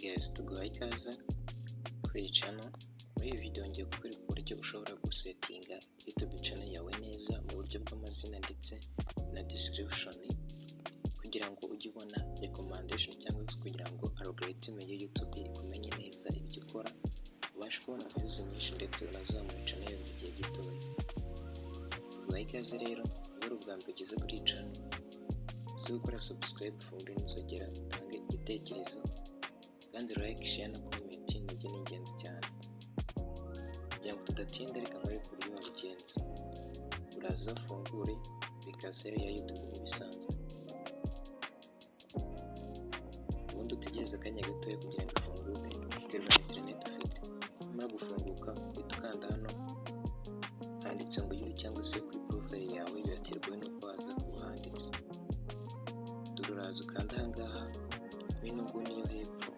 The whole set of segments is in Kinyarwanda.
Guys, tuguhaye ikaze kuri iyi channel. Muri iyi video ngiye kukwereka uburyo ushobora gusettinga YouTube channel yawe neza mu buryo bw'amazina ndetse na description, kugira ngo ujye ubona recommendation cyangwa se kugira ngo algorithm ya YouTube ikumenye neza ibyo ukora, ubashe kubona views nyinshi ndetse unazamura channel yawe mu gihe gitoya. Tuguhaye ikaze rero, niba ari ubwa mbere ugeze kuri iyi channel, uzi gukora subscribe, ufungure n'inzogera, utange igitekerezo kandi like, share na comment nabyo ni ingenzi cyane. Kugira ngo tudatinda, reka nkwereke uburyo wabigenza. Uraza ufungure application ya YouTube nk'ibisanzwe, ubundi utegereze akanya gatoya kugira ngo ifunguke bitewe na internet ufite. Nimara gufunguka, uhita ukanda hano handitse ngo you cyangwa se kuri profile yawe, biraterwa n'uko waza kuba handitse. Dore uraza ukanda aha ngaha muri ino nguni yo hepfo,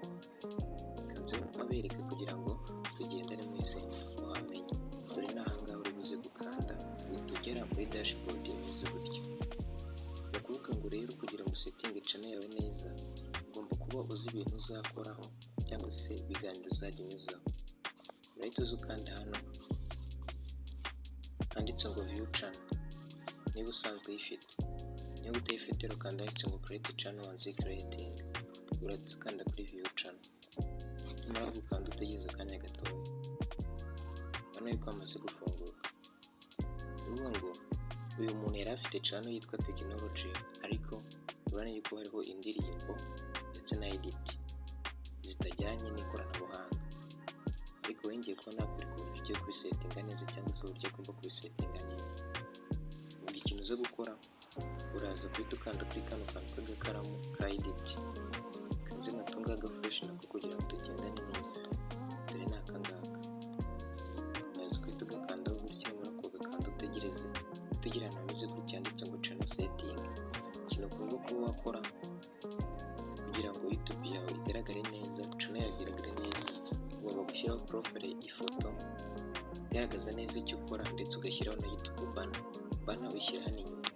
kanze mpabereke kugira ngo tugendane mwese muhamenye. Dore ni aha ngaha uri buze gukanda, uhita ugera muri dashboard imeze gutya. Ni ukuvuga ngo rero kugira ngo usettinge channel yawe neza, ugomba kuba uzi ibintu uzakoraho cyangwa se ibiganiro uzajya unyuzaho. Urahita uza ukanda hano handitse ngo view channel niba usanzwe uyifite. Niba utayifite, ukanda handitse ngo create channel, wanze creating, urahita ukanda kuri view channel. Numara gukanda, utegereze akanya gatoya, urabona yuko hamaze gufunguka. Ni ukuvuga ngo uyu muntu yari afite channel yitwa Technology, ariko urabona yuko hariho indirimbo ndetse na edit zitajyanye n'ikoranabuhanga. Ariko wowe ngiye kuba nakwereka uburyo ugiye kubisettinga neza cyangwa se uburyo ugomba kubisettinga neza. Ubwo ikintu uza gukora, uraza guhita ukanda kuri kano kantu k'agakaramu ka edit, kanze nkatunga agafureshi nako kugira ngo tugendane neza. Dore ni aka ngaka, uraza guhita ugakandaho gutya. Numara kugakanda, utegereze utegere ahantu hameze gutya handitse ngo channel setting. Ikintu ugomba kuba wakora kugira ngo YouTube yawe igaragare neza, channel yawe igaragare neza, ugomba gushyiraho profile, ifoto igaragaza neza icyo ukora, ndetse ugashyiraho na YouTube banner. Banner uyishyira hano inyuma.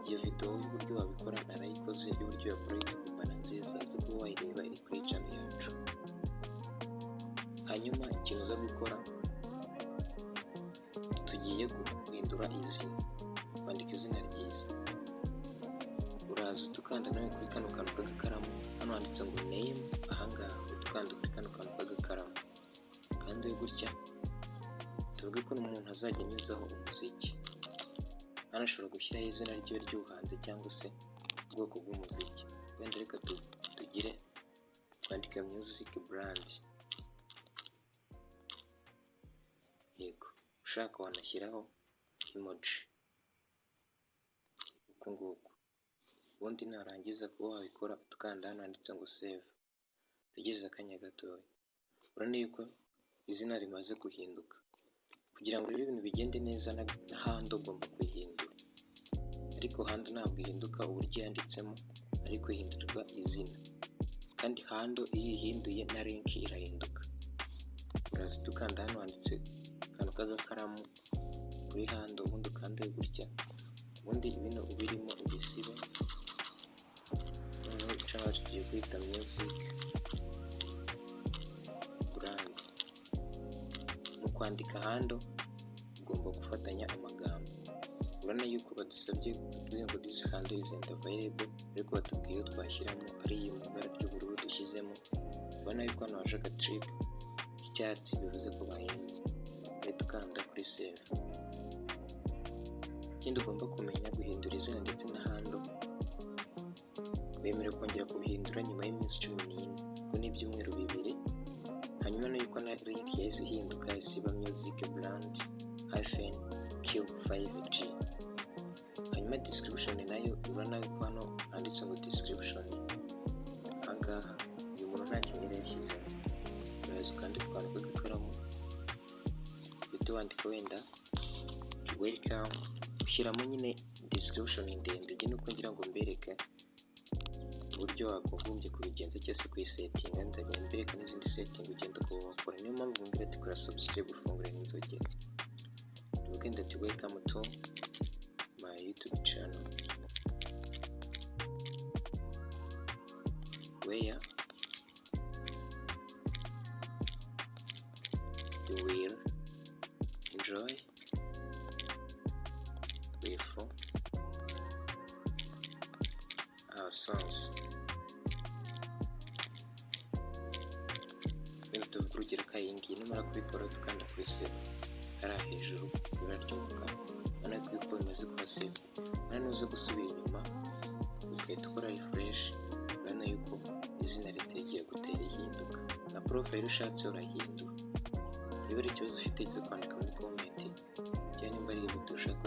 Iyo video y'uburyo wabikora narayikoze, y'uburyo wakora YouTube banner nziza, uze kuba wayireba, iri kuri channel yacu. Hanyuma ikintu uza gukora, tugiye guhindura izina, kwandika izina ryiza. Uraza ukanda nawe kuri kano kantu k'agakaramu hano handitse ngo name. Ahangaha uhita ukanda kuri kano kantu k'agakaramu kandi gutya. Tuvuge ko n'umuntu azajya anyuzaho umuziki, hano ashobora gushyiraho izina ryiwe ry'ubuhanzi cyangwa se ubwoko bw'umuziki. Wenda reka tugire twandike Music Brand. Yego, ushaka wanashyiraho emoji uku nguku. Ubundi narangiza kuba wabikora, ukanda hano handitse ngo save, utegereze akanya gatoya. Urabona yuko izina rimaze guhinduka. Kugira ngo rero ibintu bigende neza, na handle ugomba kuyihindura. Ariko handle ntabwo ihinduka uburyo yanditsemo, ariko ihindurwa izina. Kandi handle iyo uyihinduye, na link irahinduka. Uraza ukanda hano handitse akantu k'agakaramu kuri handle, ubundi ukande gutya. Ubundi bino ubirimo ubisibe. Noneho channel tugiye kwita Music Brand. Mu kwandika handle ugomba gufatanya amagambo. Urabona yuko badusabye, batubwiye ngo "This handle isn't available", ariko batubwiye iyo twashyiramo ari iyi mu ibara ry'ubururu dushyizemo. Urabona yuko hano haje agatrick k'icyatsi, bivuze ko bahembye. Uhita ukanda kuri save. Ikindi ugomba kumenya, guhindura izina ndetse na handle, bemerewe kongera kubihindura nyuma y'iminsi 14, ubwo ni ibyumweru 2. Hanyuma nuko na link yahise ihinduka, yahise iba musicbrand-q5g. Hanyuma description nayo, urabona ko hano handitse ngo description. Ahangaha uyu muntu nta kintu yari yashyizemo. Uraza ukandika akantu k'agakaramu, uhita wandika wenda welcome, ushyiramo nyine description ndende. Njye nuko ngira ngo mbereke uburyo wakagombye kubigenza cyangwa se kuyisettinga. Nzagenda mbereka n'izindi setting ugenda ukaba wakora. Niyo mpamvu mbwira ati kora subscribe, ufungure n'inzogera. Tuvuge ati "Welcome to my YouTube channel where "You will enjoy with our songs." Wenda tuvuge urugero ko iyi ngiyi. Numara kubikora, tukanda kuri save hariya hejuru, ibara ry'umukara. Urabona ko yuko bimaze kuba save. Urabona nuza gusubira inyuma ugahita ukora refresh, urabona yuko izina ritagiye gutera ihinduka, na profile ushatse urahindura. Niba ari ikibazo ufite, cyo kwandika muri comment, cyangwa nimba ari video ushaka ko